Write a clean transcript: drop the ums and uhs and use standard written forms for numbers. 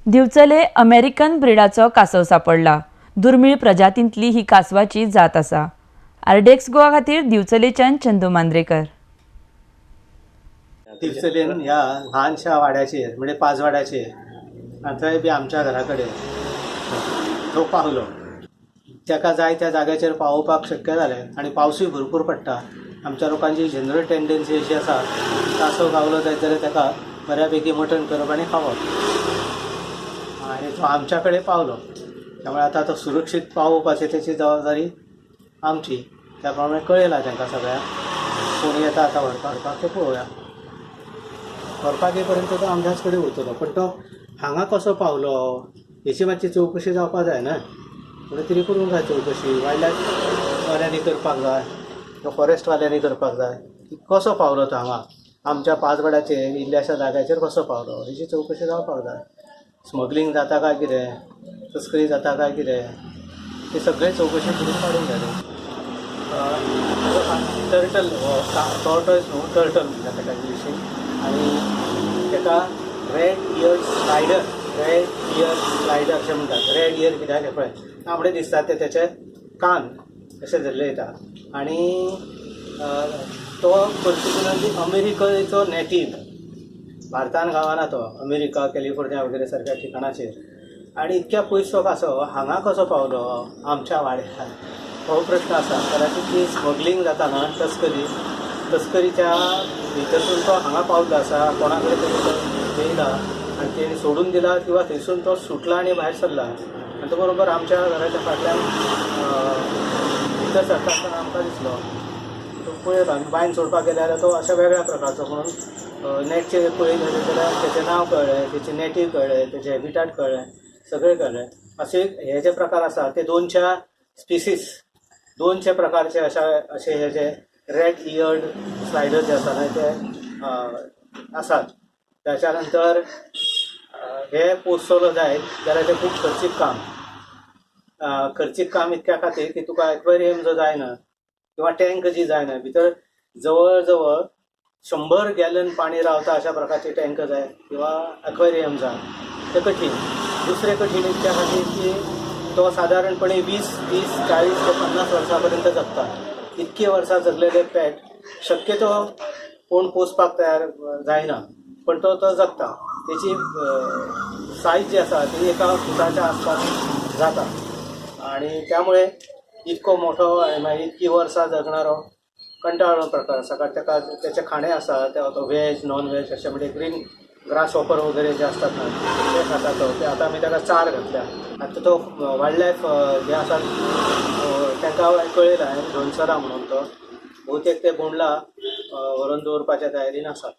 दिवचले American ब्रिडाचो कासव सापडला. दुर्मीळ प्रजातींतली ही कासवाची जात आसा. आरडीएक्स गोवा खातीर दिवचलेच्यान चंदू मांद्रेकर. दिवचलेन ह्या ल्हानशा वाड्याचेर म्हणजे पांचवाड्याचेर थंय बी आमच्या घरा कडेन तो पावलो. ताका जाय त्या जाग्याचेर पावोवपाक शक्य जालें आनी पावसूय भरपूर पडटा. आमच्या लोकांची जनरल टेंडन्सी अशी आसा, कासव गावलो जायत जाल्यार ताका बऱ्यापैकी मटण करप आनी खावप, आनी तो आमच्या कडेन पावलो. त्यामुळे आतां तो सुरक्षीत पावोवपाची तेची जबाबदारी आमची. त्या प्रमाणे कळयलां तांकां सगळ्यांक, कोण येता आतां व्हरपाक तें पळोवया. व्हरपाक येपर्यंत तो आमच्याच कडेन उरतलो, पण तो हांगा कसो पावलो हेची मातशी चवकशी जावपाक जाय न्हय. म्हणून तरी करूंक जाय चवकशी, वायल्ड लायफ वाल्यांनी करपाक जाय, फॉरेस्टवाल्यांनी करपाक जाय की कसो पावलो तो हांगा आमच्या पांचवाड्याचेर इल्ल्याशा जाग्याचेर कसो पावलो हेची चवकशी जावपाक जाय. स्मगलींग जाता काय कितें, तस्करी जाता काय कितें, ते सगळे चवकशी करून काडूंक जाय. टर्टल हो टॉर्टॉयज न्हू, टर्टल म्हणटा ताका इंग्लिशीन, आनी ताका red ear slider, red ear slider अशें म्हणटात. रेड इयर कित्याक हें पळय तांबडे दिसतात ते तेचे कान अशे धरले वयता. आनी तो पर्टिक्युलरली अमेरिकेचो नेटीव, भारतान गावना तो, अमेरिका कॅलिफोर्निया वगैरे सारक्या ठिकाणाचेर. आनी इतक्या पयस तो कासव हांगा कसो पावलो आमच्या वाड्यार हो प्रश्न आसा. कदाचित ती स्मगलींग जाता ना, तस्करी, तस्करीच्या भितरसून तो हांगा पावलो आसा, कोणा कडेन तरी तो येयला आनी तेणी सोडून दिला किंवा थंयसून तो सुटला आनी भायर सरला आनी तो बरोबर आमच्या घराच्या फाटल्यान भितर सरता आसतना आमकां दिसलो. तो पळयलो आमी बांयन सोडपाक गेले जाल्यार तो अशा वेगळ्या प्रकारचो म्हणून नॅटचेर पळयले जाल्यार तेचें नांव कळ्ळें, तेचें नेटीव कळ्ळें, तेचें हॅबिटाट कळ्ळें, सगळें कळ्ळें. अशे हे जे प्रकार आसा ते 200 स्पिसीस, 200 प्रकारचे अशा अशे हे जे रेड इयर्ड स्लायडर जे आसा न्हय ते आसात. त्याच्या नंतर हे पोसतलो जायत जाल्यार तें खूब खर्चीक काम. खर्चीक काम इतक्या खातीर की तुका एक्वेरियम जो जायना किंवा टँक जी जायना, भितर जवळ जवळ 100 गॅलन पाणी रावता अशा प्रकारचे टँक जाय किंवा एक्वेरियम जाय, ते कठीण. दुसरें कठीण इतक्या खातीर की तो सादारणपणे 20, 30, 40 ते 50 वर्सां पर्यंत जगता. इतकी वर्सां जगलेले पेट शक्यतो कोण पोसपाक तयार जायना, पण तो तो जगता. तेची सायज जी आसा ती एका फुटाच्या आसपास जाता आनी त्यामुळे इतको मोठो आनी मागीर इतकी वर्सां जगणारो कंटाळो प्रकार आसा. कारण ताका तेचें खाणें आसा तो व्हेज नॉन व्हेज अशें म्हणजे ग्रीन ग्रास हॉपर वगैरे जे असतात ना ते खाता तो. ते आतां आमी ताका चार घातल्या. आतां तो वायल्ड लायफ जे आसा तांकां कळयला धोणसरा म्हणून, तो बहुतेक ते बोंडला व्हरून दवरपाच्या तयारीन आसात.